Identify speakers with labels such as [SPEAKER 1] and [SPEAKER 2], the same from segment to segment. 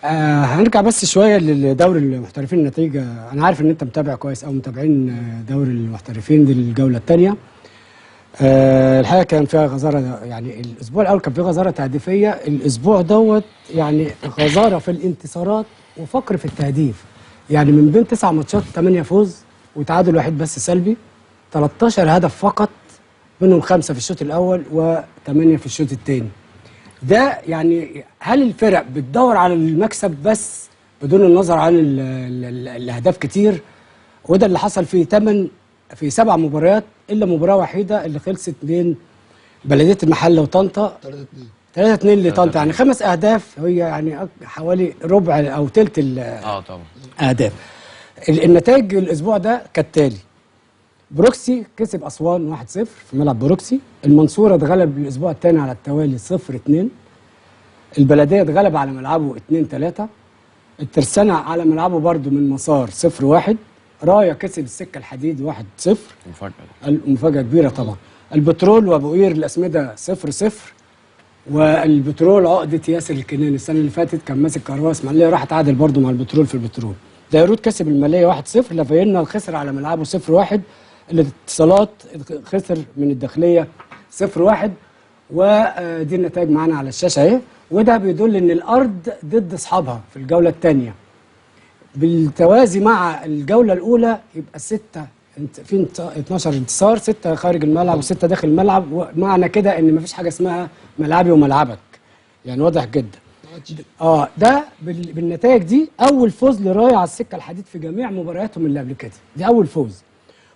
[SPEAKER 1] هنرجع بس شوية لدوري المحترفين. النتيجة انا عارف ان انت متابع كويس او متابعين دوري المحترفين دي الجولة الثانية. الحقيقة كان فيها غزارة، يعني الاسبوع الاول كان فيه غزارة تهديفيه، الاسبوع دوت يعني غزارة في الانتصارات وفقر في التهديف. يعني من بين 9 ماتشات 8 فوز وتعادل واحد بس سلبي، 13 هدف فقط، منهم 5 في الشوط الاول و8 في الشوط الثاني. ده يعني هل الفرق بتدور على المكسب بس بدون النظر عن الاهداف كتير؟ وده اللي حصل في 7 مباريات الا مباراة وحيده اللي خلصت بين بلديه المحلة وطنطا 3-2 لطنطا، يعني 5 اهداف، هي يعني حوالي ربع او ثلث
[SPEAKER 2] طبعا
[SPEAKER 1] اهداف. النتائج الاسبوع ده كالتالي: بروكسي كسب اسوان 1-0 في ملعب بروكسي، المنصورة اتغلب الاسبوع الثاني على التوالي 0-2، البلدية اتغلب على ملعبه 2-3، الترسانه على ملعبه برده من مسار 0-1، رايا كسب السكة الحديد 1-0، مفاجاة كبيرة طبعا. البترول وابو قير الاسمده 0-0، والبترول عقده ياسر الكناني السنة اللي فاتت كان ماسك كهرباء اسماعيليه، راح اتعادل برده مع البترول في البترول. ديروت كسب المالية 1-0، لافينا خسر على ملعبه 0-1، الاتصالات خسر من الداخلية 0-1. ودي النتائج معانا على الشاشة اهي، وده بيدل ان الارض ضد اصحابها في الجولة الثانية بالتوازي مع الجولة الاولى، يبقى 6 في 12 انتصار، 6 خارج الملعب و6 داخل الملعب. ومعنى كده ان مفيش حاجة اسمها ملعبي وملعبك، يعني واضح جدا. ده بالنتائج دي اول فوز لرايا على السكة الحديد في جميع مبارياتهم اللي قبل كده، دي اول فوز.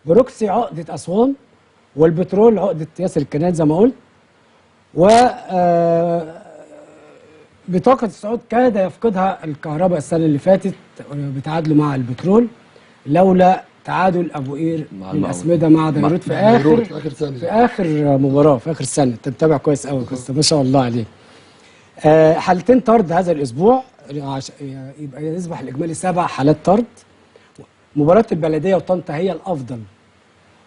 [SPEAKER 1] بروكسي عقده اسوان، والبترول عقده ياسر الكناني زي ما قلت، و بطاقة الصعود كاد يفقدها الكهرباء السنة اللي فاتت بتعادله مع البترول، لولا تعادل ابو قير للاسمده مع ديروت في اخر مباراة في اخر سنة. انت متابع كويس قوي ما شاء الله عليك. حالتين طرد هذا الاسبوع، يبقى يصبح الاجمالي 7 حالات طرد. مباراة البلدية وطنطا هي الافضل،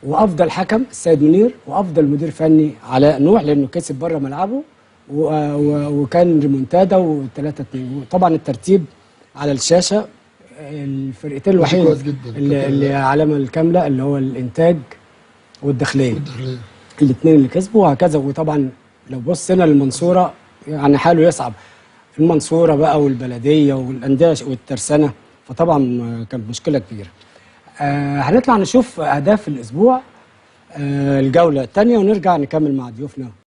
[SPEAKER 1] وافضل حكم السيد منير، وافضل مدير فني علاء نوح لانه كسب بره ملعبه، وكان ريمونتادا و3-2. وطبعا الترتيب على الشاشة، الفرقتين الوحيد اللي علامة الكاملة اللي هو الانتاج والداخليه، الاثنين اللي كسبوا وهكذا. وطبعا لو بصينا للمنصوره يعني حاله يصعب، المنصورة بقى والبلديه والاندية والترسانه، فطبعا كانت مشكلة كبيرة. هنطلع نشوف اهداف الاسبوع الجولة الثانية ونرجع نكمل مع ضيوفنا.